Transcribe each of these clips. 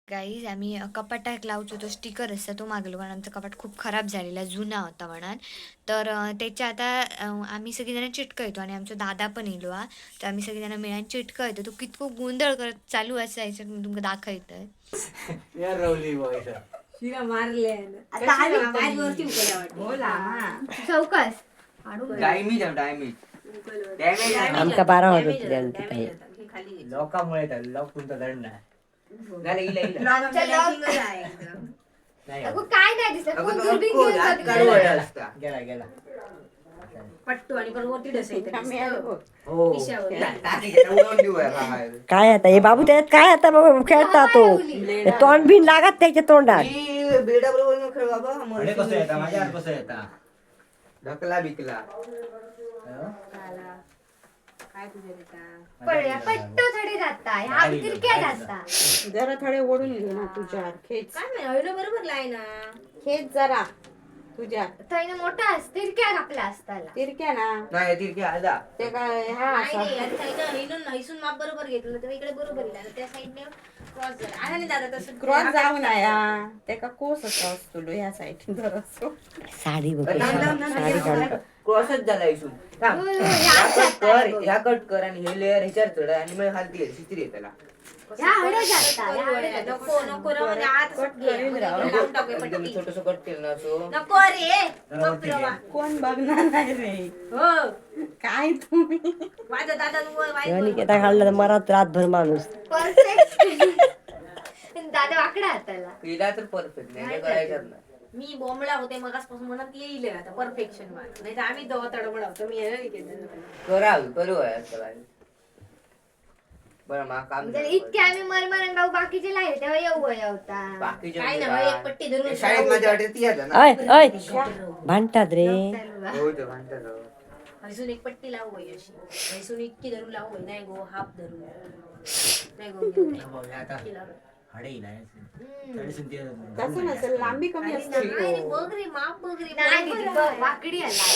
Guys, आम्ही कपाटाक लावचो तो स्टिकर असता तो मागलो, कारण आमचं कपाट खूप खराब झालेला, जुना होता म्हणान. तर त्याच्या आता आम्ही सगळीजणं चिटकयतो आणि आमचो दादा पण येलो हा. तर आम्ही सगळीजणं मिळान चिटकयतो. तो कितको गोंधळ करत चालू असायचं, मी तुमका दाखवतोय. शिरा मारले. चौकस. डायमीज डायमीज डॅमेज. आमका 12 वाजत होते आणि तिथे. लोकांमुळे झालं, लोक तुमचा धड नाही. झालं, इला इला. नाही. अगं, काय नाही दिसत. अगं, कोण तो दुर्बीण अख्खो घेऊन हात जातो काढून तुला? असता. गेला गेला. पट्टू आणि परत वरती ढसायचं. हो. टाकी घेता, उडवून देऊया बाहेर. काय आता हे बाबू, त्याच्यात काय आता बाबा खेळता तो हे तोंड बिन लागत त्याच्या तोंडात. ही बेडा बरोबर नको खेळ बाबा. अरे, कसं येता माझ्या हात, कसं येता? ढकला बिकला. हं? काय तुझ्या बेटा? पळ्या पट्टो थोडे जाता, ह्या तिरक्या जाता. जरा थोडे ओढून घे ना तुझ्या, खेच. काय माहिती, हळू बरोबर लाय ना. खेच जरा तुझ्या. थंय मोठा असते, तिरक्या कापला असताला. तिरक्या ना. नाही, तिरकी आजा. ते काय हा नाही असा. नाही, आता इथं हिनून हिसून माप बरोबर घेतलं तेव्हा इकडे बरोबर येईल. आता त्या साईडने क्रॉस झाला आहे ना दादा, तसं क्रॉस जाऊन आया तेका कोस असा असतो ह्या साईड जरासो. साडी बघ कशी, साडी घालून. क्रॉसच झाला इसून. थांब. होय, होय, ह्या ह्या कट कर, ह्या कट कर आणि हे लेअर ह्याच्यावर चढ आणि मग खालती ये, शिथिर ये त्याला. ह्या हडे जाता, ह्या हडे जाता. नको नको ना, म्हणजे आत असं कट घे, करीत म्हणजे राहा. लावून टाकूया एकदम पट्टी. छोटस कट केलं ना असं. नको रे. जरा वरती घे. कोण बघणार नाही रे. हो. काय तुम्ही. माझा दादा तेव्हा निकेता काढला तर मरात रातभर माणूस. परफेक्ट दादा, वाकडा हाताला. केला तर परफेक्ट, नाही तर करायचं नाही. मी बोंबला होते मगासपासून, म्हणून ती येईल आता परफेक्शन मला, नाही तर आम्ही दोघं तडमड होतो. मी येणार नाही. करावी करू आहे आता बाई. बरं, मा काम जर झालं. इतके आम्ही मरमरण भाऊ बाकीचे लागले तेव्हा येऊ वया होता. बाकीचे काय ना, म्हणजे बाई, एक पट्टी धरून ते शाळेत माझ्या वाटते ती आता ना. अय अय, भांडतात रे. हो, ते भांडतात हो. हसून एक पट्टी लावू बाई अशी, हसून इतकी धरून लावू बाई, नाही गो, हाफ धरून नाही गो. हे बघ, हे आता इतकी लावू. हाडे येईल, आहे. तरी ते तसं नसेल, लांबी कमी अरे असते. नाही रे, बघ रे माप, बघ रे. नाही बरोबर दीदी, आहे. बघ, वाकडी आला.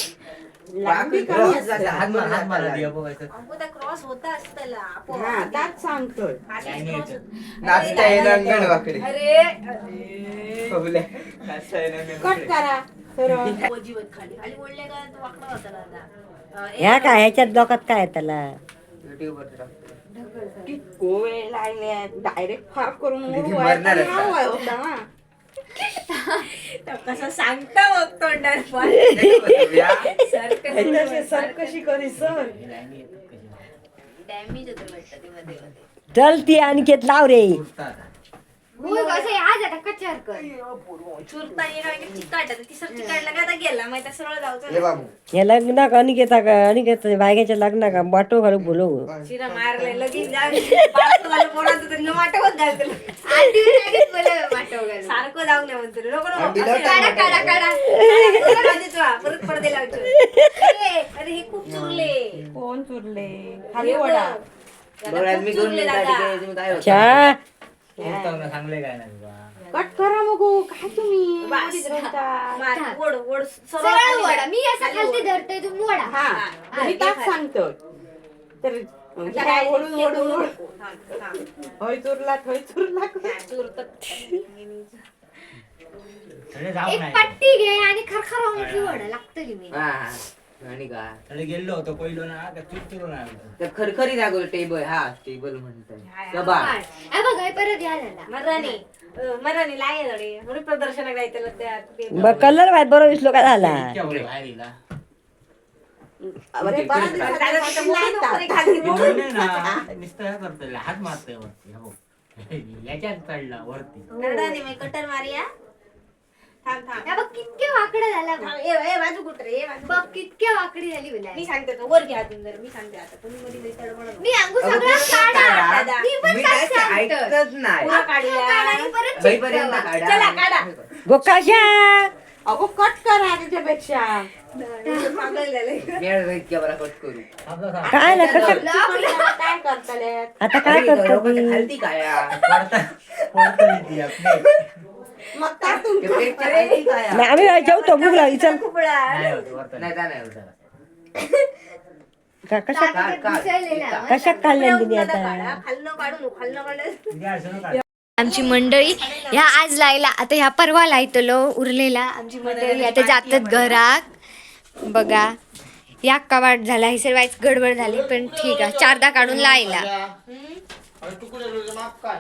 लांबी बाकी कमी क्रॉस असते. झाला, हात मार, हात मारा, हात दिया बघ असं. अगो, त्या क्रॉस होता असताला आपोआप. हा, त्याच सांगतोय. अशीच नाही cross येत. होत. नाचता येणार अंगण वाकडे. अरे अरे. बबल्या, नाचता येणार अंगण कट वाकडे. करा सरळ. वजीवत खाली खाली ओढले का तो वाकडा होता दादा. ह्या काय ह्याच्यात डोक्यात काय त्याला? YouTube वर टाकतो. कितको वेळ लागले, डायरेक्ट फार करून दीदी ओढू आहे, मरणार तरी आता. हा वय होता ना. तो कसं सांगता बघ तोंडात पण. बबल्या, तसे सर कशी करी सर. हे लाईनी येतात कशी. डॅमेज होतं वाटतं ते मध्ये मध्ये. चल ती अनिकेत लाव रे. तुटतात. होय, कसं आज आता कचार कर. चुरता एका चिकाट, आता तिसरं चिकाटला का आता गेला माहिती, सरळ जाऊचं. हे बाबू. हे लग्न का अनिकेता का अनिकेत बायकाच्या लग्न का बाटो घालू बोलू. शिरा मारले लगेच जाऊन पोराचं तर माटवत घालतो. आठ दिवस लगेच बोलावं माटव घालून. सारखं जाऊ नये म्हणतो, नको नको. अंडी लाव. असं काढा काढा काढा. परत वा, परत पडदे लावतो. अरे अरे, हे खूप चुरले. कोण चुरले? खाली वडा. दादा, बरं, खूप मी दोन चुरले मिनिटं दादा. आधी तुम्ही काय होता? चा तुटतात ना, सांगले काय नाही तुला. कट करा मग हो, काय तुम्ही बस. मध्येच रडता. मार, ओढ ओढ सरळ सरळ खाली वडा, वळ. मी असं खालती धरते, तुम्ही वडा. हा, मी त्याच सांगतोय तर. काय ओढून ओढून ओढ. थांब, थांब. होय चुरला, होय चुरला. हा, चुरतं. थोडे जाऊ एक नाही. पट्टी घे आणि खरखर मोठी वडा लागतली मी. हा, आणि काय? थोडे गेलो होतो पहिलो ना का चुरचुरू नाही आमचं. तर खरखरी दाखवलं टेबल, हा टेबल म्हणताय सभा. काढ. हे बघ, हे परत या झाला. मराणी मराणी लाय जडे म्हणून प्रदर्शनाक जायचं त्या ते- मग कलर माहित बरोबर दिसलो का झाला? इतक्या पुढे बाहेर येला. अरे, बऱ्याच दादा, दिवसांनी तिथं मोठी लावतात. नोकरी खाली ते म्हणले ना, नुसतं हे करतोय, हात मारतोय वरती, हो. याच्यात चढला वरती. नरडाने मग कटर मारिया. थांब थांब. हे बघ, कितके वाकडं झाला बघ. थांब, ए ए बाजू कुठं रे, ए बाजू. बघ, कितक्या वाकडी झाली बोलाय. मी सांगते तो, वर घ्या अजून जरा, मी सांगते आता तुम्ही मध्ये मध्ये तडमड नको. मी अंगू अगं, सगळं पूर्ण काढा. काढा. मी पण मी काय काय सांगतो. ऐकतच नाही. पुरा काढूया. काढा आणि परत बाईपर्यंत चिटकवा. काढा. चला, काढा. गो कशा. अगो, कट करा त्याच्यापेक्षा. पागल झाले. मी आता इतक्या बरा कट करू. थांबला, थांब. काय ना कसं काय करतले? आता काय अरे, करतो लोकांच्या मी? खालती काय हा? पडता पडता ती आपली. मग का ते तुमचं प्लेटच्या खालती काय हा? नाही, आम्ही जेवतो, भूक लागली, चल. खुपडा. नाही होत, वरता नाही, ता नाही होत. कशा काढ, काढ. घुसळलेला. कशात काढल्या तिने आता? खालनं काढू नको, खालनं काढलं. तुझ्या अडचण काढ. आमची मंडळी ह्या आज लायला, आता ह्या परवा लायतलो उरलेला. आमची मंडळी आता जातात घराक. बघा या कवाट झाला, हे वाईच गडबड झाली, पण ठीक आहे, चारदा काढून लायला. तुकडे माप काय?